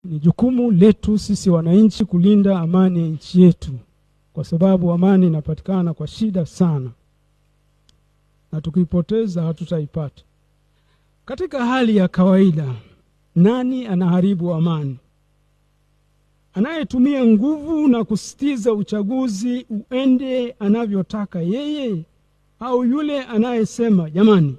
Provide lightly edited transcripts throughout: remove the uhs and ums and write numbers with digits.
Ni jukumu letu sisi wananchi kulinda amani ya nchi yetu, kwa sababu amani inapatikana kwa shida sana, na tukiipoteza hatutaipata. Katika hali ya kawaida, nani anaharibu amani? Anayetumia nguvu na kusisitiza uchaguzi uende anavyotaka yeye, au yule anayesema jamani,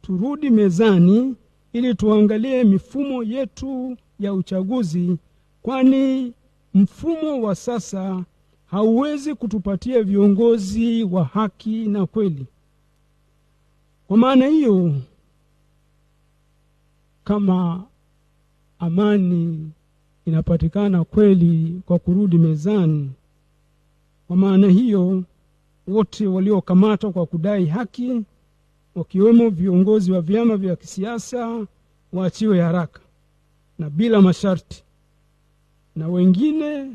turudi mezani ili tuangalie mifumo yetu ya uchaguzi, kwani mfumo wa sasa hauwezi kutupatia viongozi wa haki na kweli. Kwa maana hiyo, kama amani inapatikana kweli kwa kurudi mezani, kwa maana hiyo wote waliokamatwa kwa kudai haki, wakiwemo viongozi wa vyama vya kisiasa, waachiwe haraka na bila masharti, na wengine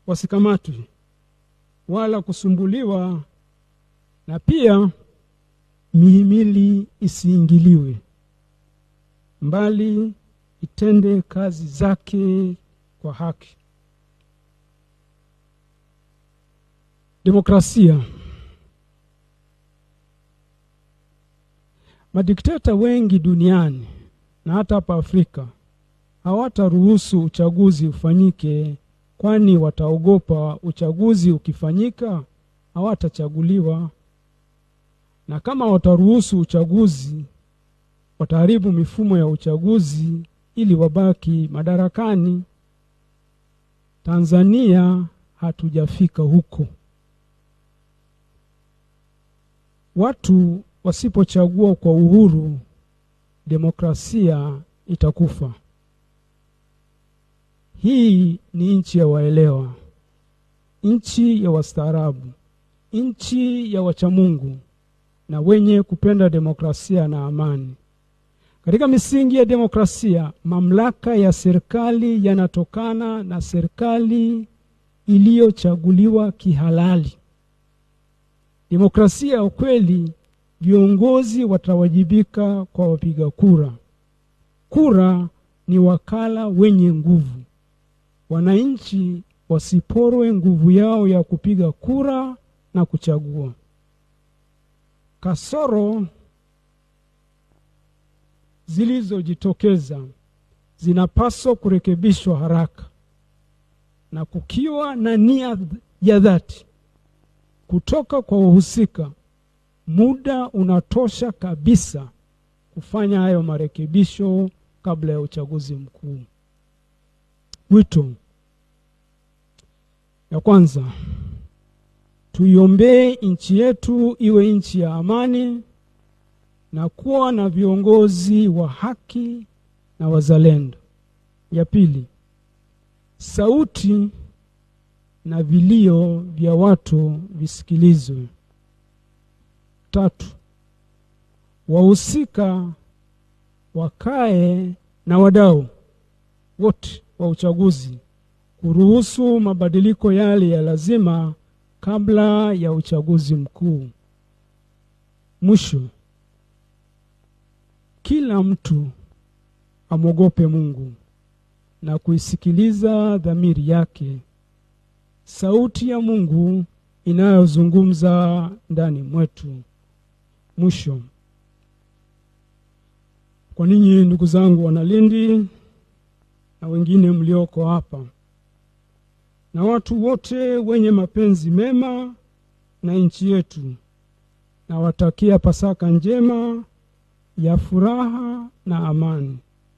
wasikamatwe wala kusumbuliwa, na pia mihimili isiingiliwe, mbali itende kazi zake kwa haki. Demokrasia. Madikteta wengi duniani na hata hapa Afrika hawataruhusu uchaguzi ufanyike, kwani wataogopa uchaguzi ukifanyika hawatachaguliwa, na kama wataruhusu uchaguzi wataharibu mifumo ya uchaguzi ili wabaki madarakani. Tanzania hatujafika huko. Watu wasipochagua kwa uhuru, demokrasia itakufa. Hii ni nchi ya waelewa, nchi ya wastaarabu, nchi ya wachamungu na wenye kupenda demokrasia na amani. Katika misingi ya demokrasia, mamlaka ya serikali yanatokana na serikali iliyochaguliwa kihalali. Demokrasia ya kweli, viongozi watawajibika kwa wapiga kura. Kura ni wakala wenye nguvu. Wananchi wasiporwe nguvu yao ya kupiga kura na kuchagua. Kasoro zilizojitokeza zinapaswa kurekebishwa haraka, na kukiwa na nia ya dhati kutoka kwa wahusika, muda unatosha kabisa kufanya hayo marekebisho kabla ya uchaguzi mkuu. Wito ya kwanza, tuiombee nchi yetu iwe nchi ya amani na kuwa na viongozi wa haki na wazalendo. Ya pili, sauti na vilio vya watu visikilizwe. Tatu, wahusika wakae na wadau wote wa uchaguzi kuruhusu mabadiliko yale ya lazima kabla ya uchaguzi mkuu. Mwisho, kila mtu amwogope Mungu na kuisikiliza dhamiri yake, sauti ya Mungu inayozungumza ndani mwetu. Mwisho, kwa ninyi ndugu zangu Wanalindi na wengine mlioko hapa na watu wote wenye mapenzi mema na nchi yetu, nawatakia Pasaka njema ya furaha na amani.